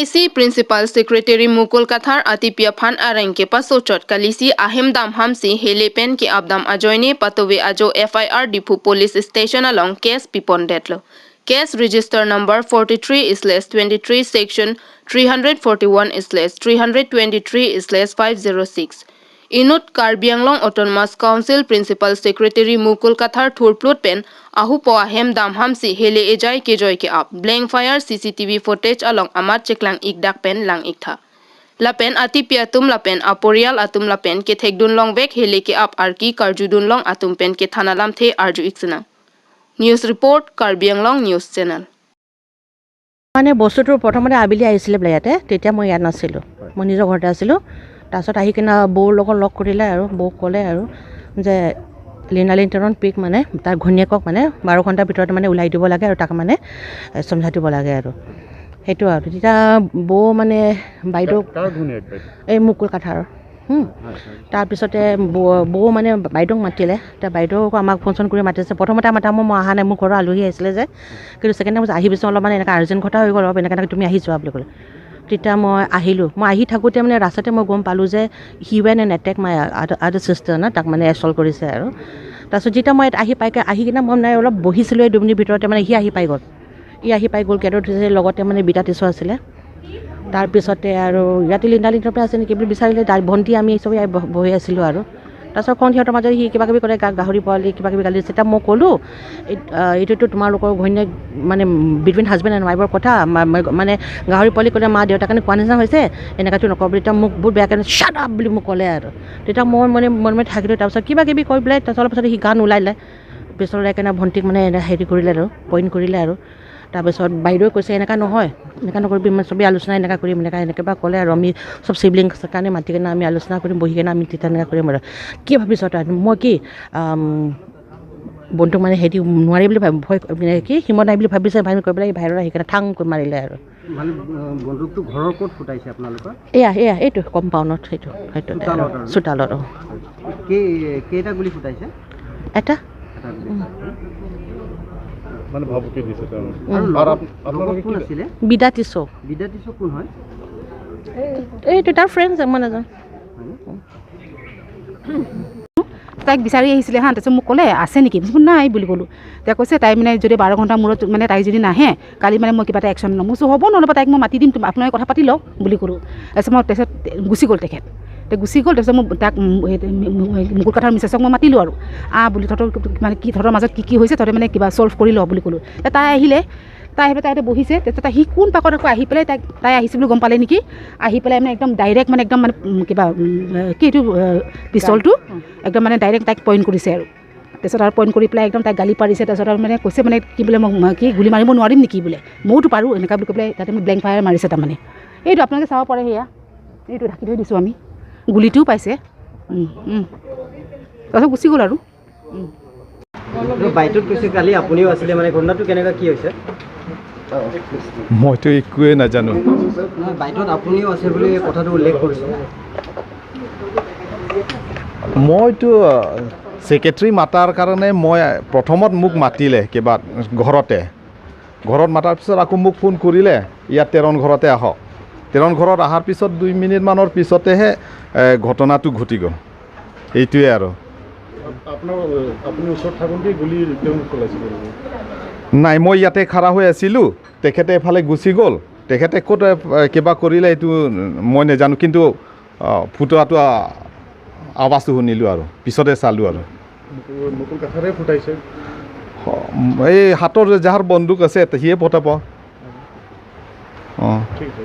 AAC Principal Secretary Mukul Kathar atipia phan arang ke paso chot kalisi ahem dam hamsi hele pen ke abdam ajoine patowe ajo FIR Diphu Police Station along case pipon detlo. Case register number 43/23 section 341/323/506. Inut Karbi Anglong Autonomous Council Principal Secretary Mukul Kathar Thurplut pen ahu po ahem dam hamsi hele ejai ke joy ke up blank fire CCTV footage along amat cheklang ikdak pen lang iktha. Lapen ati piatum lapen aporial atum lapen ke thekdun long bek hele ke up arki karjudun long atum pen ke thanalam the arju iksana. News report, Karbi Anglong News Channel. মানে বস্তুটো প্ৰথমতে আবেলি আহিছিলে বোলে ইয়াতে, তেতিয়া মই ইয়াত নাছিলোঁ, মই নিজৰ ঘৰতে আছিলোঁ। তাৰপিছত আহি কিনে বৌৰ লগত লগ কৰিলে আৰু বৌক ক'লে আৰু যে লীনা তেৰণ পিক মানে তাৰ ঘৈণীয়েকক মানে 12 ঘণ্টাৰ ভিতৰত মানে ওলাই দিব লাগে আৰু তাক মানে চমজাই দিব লাগে আৰু সেইটো। আৰু তেতিয়া বৌ মানে বাইদেউ কাৰ ঘৈণীয়েক বাইদেউ? এই মুকুল কাথাৰৰ। তাৰপিছতে বৌ মানে বাইদেউক মাতিলে। তেতিয়া বাইদেউক আমাক ফোন চোন কৰি মাতিছে। প্ৰথমতে মাতা মই অহা নাই, মোৰ ঘৰৰ আলহী আহিছিলে যে। কিন্তু ছেকেণ্ড টাইম আহিবিচোন, অলপ মানে এনেকুৱা আৰ্জেণ্ট কথা হৈ গ'ল অলপ, এনেকৈ এনেকৈ তুমি আহি যোৱা বুলি ক'লে। তেতিয়া মই আহিলোঁ। মই আহি থাকোঁতে মানে ৰাস্তাতে মই গম পালোঁ যে he went and attack my other sister না, তাক মানে এছল্ট কৰিছে। আৰু তাৰপিছত যেতিয়া মই ইয়াত আহি পাই আহি কিনে মই মানে অলপ বহিছিলোঁ, এই 2 মিনিট ভিতৰতে মানে সি আহি পাই গ'ল। ই আহি পাই গ'ল, গেটত উঠিছে, লগতে মানে বিতা টিচু আছিলে। তাৰপিছতে আৰু ইয়াতে লিণ্ডা লিণ্টৰ পৰা আছে নেকি বুলি বিচাৰিলে। তাৰ ভণ্টি, আমি চবেই বহি আছিলোঁ। আৰু তাৰপিছত খন সিহঁতৰ মাজত সি কিবা কিবি ক'লে, গাহৰি পোৱালি কিবা কিবি গালি দিছে। তেতিয়া মই ক'লোঁ, এইটোতো তোমালোকৰ ঘৈণীয়েক মানে বিটুইন হাজবেণ্ড এণ্ড ৱাইফৰ কথা, মানে গাহৰি পোৱালি ক'লে মা দেউতাৰ কাৰণে কোৱা নিচিনা হৈছে, এনেকুৱাটো নকওঁ বুলি। তেতিয়া মোক বহুত বেয়াকৈ "শ্বাট আপ" বুলি মোক ক'লে। আৰু তেতিয়া মই মানে মনে মনে থাকিলোঁ। তাৰপিছত কিবা কিবি কৈ পেলাই তাৰপিছত অলপ পাছত সি গান ওলালে। পিছত ওলাই কেনে ভণ্টিক মানে হেৰি কৰিলে আৰু পইণ্ট কৰিলে। আৰু তাৰপিছত বাইদেৱে কৈছে, "এনেকুৱা নহয়, এনেকুৱা নকৰিবি, মানে চবেই আলোচনা এনেকুৱা কৰিম", এনেকুৱা এনেকৈ বা ক'লে। আৰু আমি চব চিবলিংছ কাৰণে মাতি কেনে আমি আলোচনা কৰিম, বহি কেনে আমি তেতিয়া এনেকুৱা কৰিম। আৰু কি ভাবিছ তই, মই কি বন্ধুক মানে হেৰি নোৱাৰি বুলি ভাবি ভয় মানে কি হিমত নাই বুলি ভাবিছে ভাবি কৈ পেলাই বাহিৰত আহি কেনে ঠাংকৈ মাৰিলে। আৰু মানে বন্দুকটো ঘৰৰ ক'ত ফুটাইছে আপোনালোকৰ? এয়া এয়া এইটো কম্পাউণ্ডত, সেইটো সেইটো চোতালত আৰু? চোতালত, অঁ। কেইটা গুলি ফুটাইছে? এটা। এটা গুলি। মানে ভাবুকি দিছে তেওঁ আৰু আৰু লগত আপোনালোকে কোন কি আছিলে? বিদা টিচৌ। বিদ্যা টিচৌ কোন হয়? এইটো তাৰ ফ্ৰেণ্ডছ, মই নাজানো। তাইক বিচাৰি আহিছিলে হা। তাৰপিছত মোক ক'লে, আছে নেকি? মই নাই বুলি ক'লোঁ। তেতিয়া কৈছে, তাই মানে যদি 12 ঘণ্টা মূৰত মানে তাই যদি নাহে কালি, মানে মই কিবা এটা একশ্যন ল'ম। মই কৈছোঁ, হ'ব, নহ'লে তাইক মই মাতি দিম, আপোনালোকে কথা পাতি লওক বুলি ক'লোঁ। তাৰপিছত মই তাৰপিছত গুচি গ'ল তেখেত। গুচি গ'ল। তাৰপিছত মই তাক মুকুল কাথাৰ মিছেছক মই মাতিলোঁ আৰু আহ বুলি, তহঁতৰ মানে কি, তহঁতৰ মাজত কি কি হৈছে, তহঁতে মানে কিবা ছল্ভ কৰি ল বুলি ক'লোঁ। তাই আহিলে। তাই আহি পেলাই তাই ইয়াতে বহিছে। তাৰপিছত তাই সি কোন পাকত আকৌ আহি পেলাই তাইক, তাই আহিছে বুলি গম পালে নেকি, আহি পেলাই মানে একদম ডাইৰেক্ট মানে একদম মানে কিবা কি এইটো পিষ্টলটো একদম মানে ডাইৰেক্ট তাইক পইণ্ট কৰিছে। আৰু তাৰপিছত আৰু পইণ্ট কৰি পেলাই একদম তাইক গালি পাৰিছে। তাৰপিছত আৰু মানে কৈছে, মানে কি বোলে, মোক কি গুলি মাৰিব নোৱাৰিম নেকি বোলে, ময়ো পাৰোঁ, এনেকুৱা বুলি কৈ পেলাই তাতে মোক ব্লেংক ফায়াৰ মাৰিছে। তাৰমানে এইটো আপোনালোকে চাব পাৰে, সেয়া এইটো ঢাকি থৈ দিছোঁ আমি, গুলিটোও পাইছে। তাৰপিছত গুচি গ'ল আৰু। বাইটোত কৈছে কালি আপুনিও আছিলে, মানে ঘটনাটো কেনেকুৱা কি হৈছে? মইতো একোৱে নাজানো। নহয়, বাইটোত আপুনিও আছে বুলি কথাটো উল্লেখ কৰিছে। মইতো ছেক্ৰেটাৰী মাতাৰ কাৰণে মই প্ৰথমত মোক মাতিলে কিবা ঘৰতে। ঘৰত মাতাৰ পিছত আকৌ মোক ফোন কৰিলে, ইয়াত তেৰণ ঘৰতে আহক। তেৰণ ঘৰত অহাৰ পিছত 2 মিনিটমানৰ পিছতেহে ঘটনাটো ঘটি গ'ল। এইটোৱে আৰু। আপোনাৰ আপুনি ওচৰত থাকোঁতে গুলি তেওঁ চলাইছিল? নাই, মই ইয়াতে খাৰা হৈ আছিলোঁ, তেখেতে এফালে গুচি গ'ল। তেখেতে ক'ত কিবা কৰিলে এইটো মই নাজানো, কিন্তু ফুটোৱাটো আৱাজটো শুনিলোঁ আৰু পিছতে চালোঁ আৰু। মুকুল কাথাৰে ফুটাইছে? এই হাতৰ যাৰ বন্দুক আছে সিয়ে পঠাব, অঁ। ঠিক আছে।